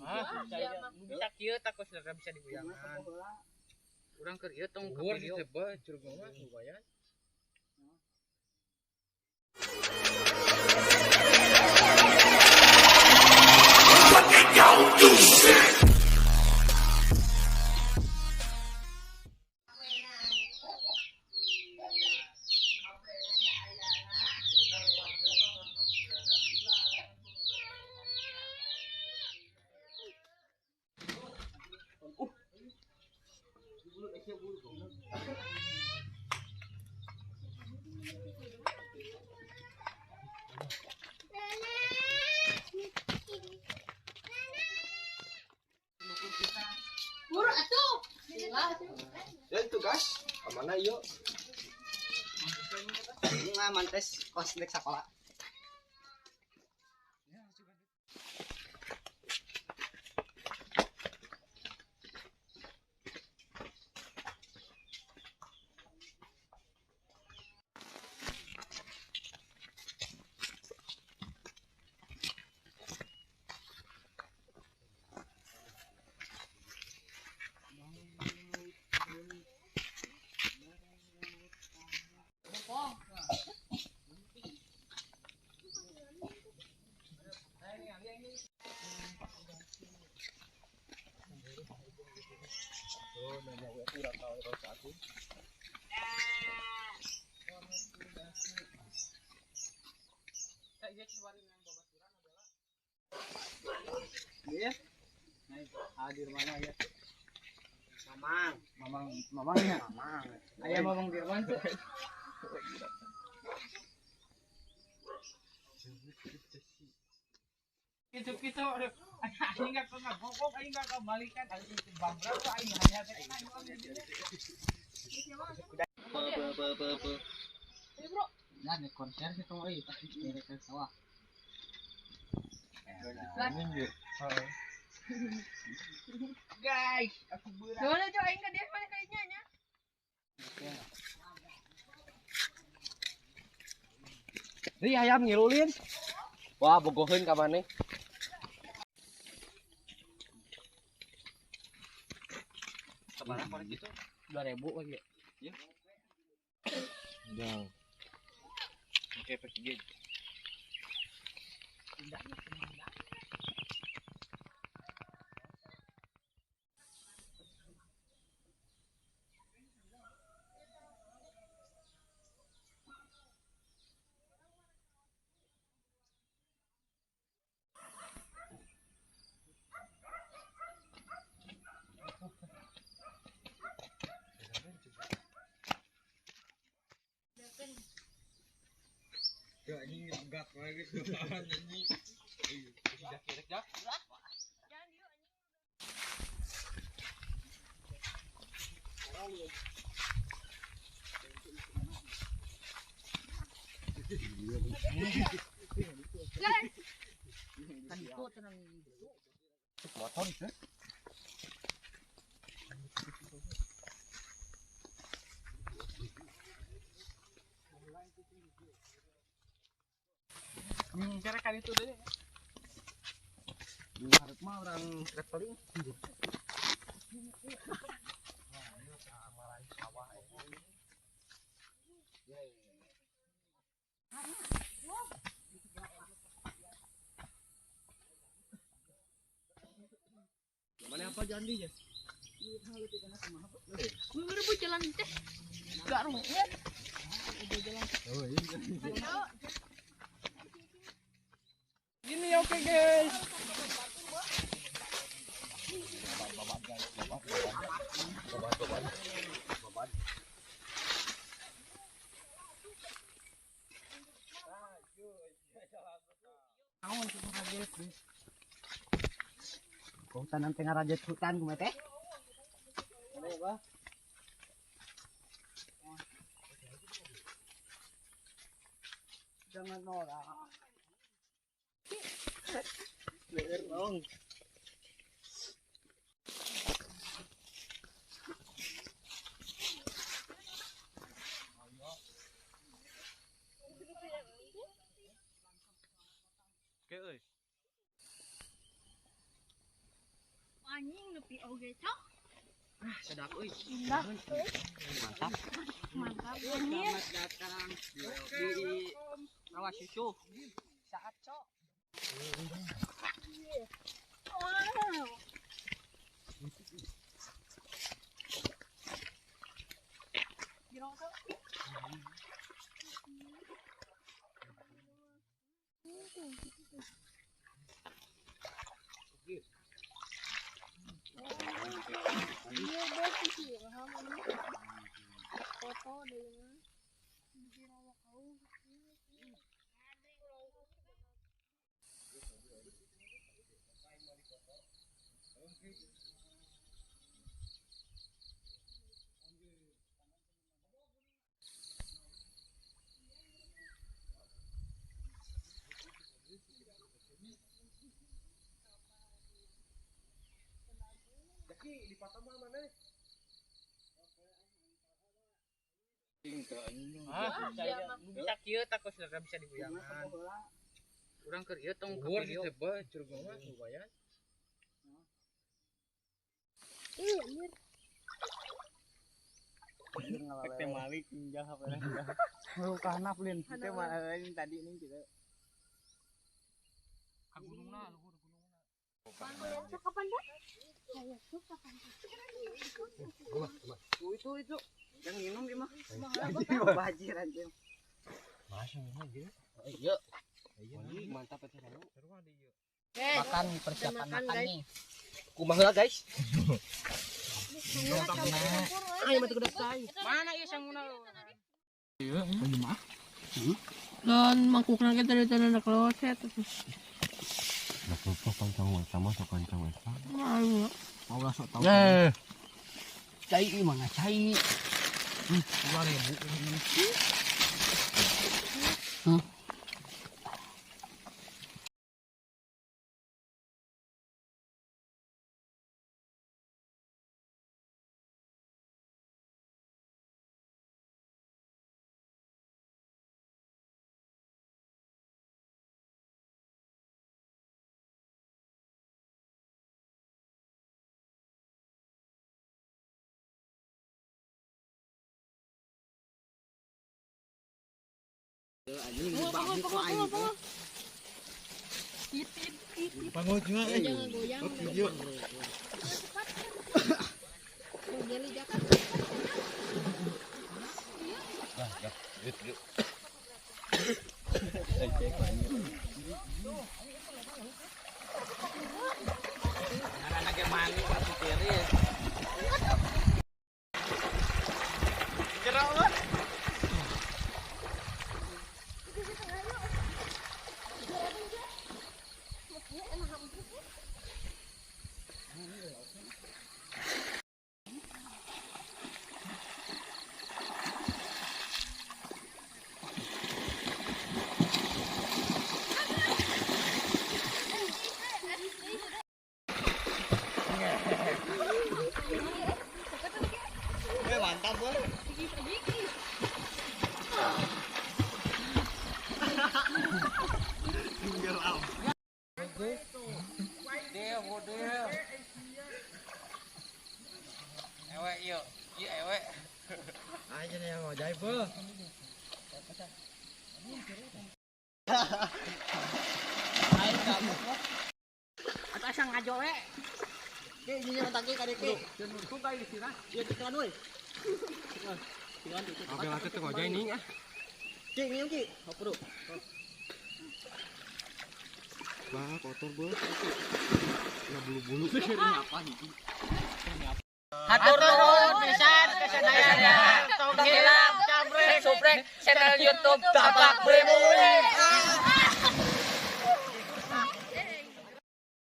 Ah, bisa kieu takos bisa diguyangan. Urang keur ieu tong ka video. Curug mah lumayan. Ya itu guys, kemana yuk? Ngaman tes kos nek sekolah. Iya. Hadir mana ya? Mamang, mamang, mamangnya. Mamang. Ayah mamang Dirman tuh. Gitu-gitu aing enggak ngabokok, aing enggak kembalikan, aing bangga aing hanya teh. Pe. Bro. Nah, nih konser sih tuh euy, ke sawah. Guys, aku berat. Soalnya coy aing ka dia mana kayaknya nya. Ri ayam ngilulin. Wah, bogoheun ka maneh. Sabaraha korek itu? 2000 lagi. Iya. Jang. Oke, pergi. Ya ini enggak lagi anjing. Motor itu. Cara kali itu deh. Harap mah orang traveling. Mana apa janjinya? Gue jalan teh. Gak ruwet. Oh iya. Gini oke guys. Hutan nanti ngarajat hutan kumaha teh? Jangan norak. Bener dong. Oke, euy. Anjing nepi oge cok. Ah, sedap euy. Mantap. Mantap. Selamat datang di Rawa Susu. Saat cok. Wow. Iya, bos sih, foto deh. Ah, bisa kieu tak kos bisa diguyangan. Urang keur ieu tong ka video. Curug mah lumayan. Ih, anjir. Teh malik injah apa lah. Lu kahanap lin, teh lain tadi nih gitu. Ka gunungna luhur gunungna. Kapan dah? Saya tuh kapan? Itu yang minum gimana? Bajir anjing. Masih minum gitu. Iya. Mantap itu. Makan persiapan makan nih. Kumaha guys? Ayo mati kuda say. Mana ieu sanguna? Iya, mah. Lon mangkukna kita dari tanah kloset. Nah, lupa kancang sama sok kancang eta. Mau lah sok tahu. Cai mana cai? 2000. Hah? Pango juga eh. Jangan goyang. Video. Cepat. Jeli jakat. Nah, ya, gitu. Anak-anak yang mani pasti tiri. Cerah lu. Mantap, boy. Ewe yuk, iya ewe. Aja nih yang ngojai, boy. Aing kamu. Atau asang ngajo we. Ki ini mata ki kade ki. Ku kai di sini. Ieu tikuan euy. Oke lah tuh ngojai nih ah. Ki ngiung ki. Hop bro. Wah, kotor, bro. Ya bulu-bulu. Apa hiji? Hatur nuhun pisan kesadayana. Tong hilap, camrek, subrek channel YouTube Tapak Brimuli.